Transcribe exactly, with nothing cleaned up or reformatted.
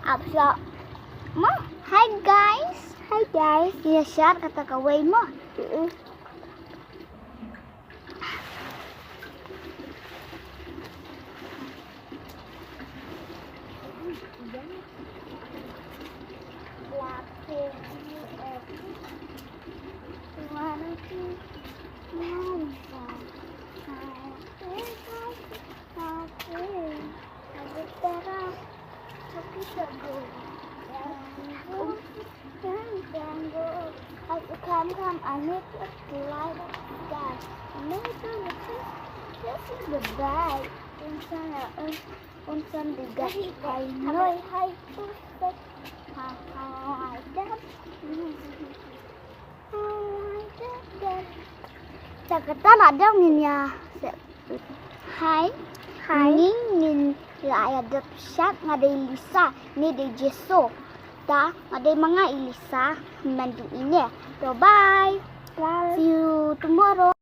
Hi guys. Hi guys. Ïa share kata kawei mo. Come, come, I need to fly the sky. I need to just, just the bag. Unsan, uh, unsan the gas. I know how to fly. Ha, ha, ha. Te kata la dang ngin ïa. Hi. Hi. Ngin, ngin la ïa dep shad, nga dei Lisa, ne dei Jeso. Ta nga dei ma nga i Lisa, man du ine. So bye. Bye. See you tomorrow.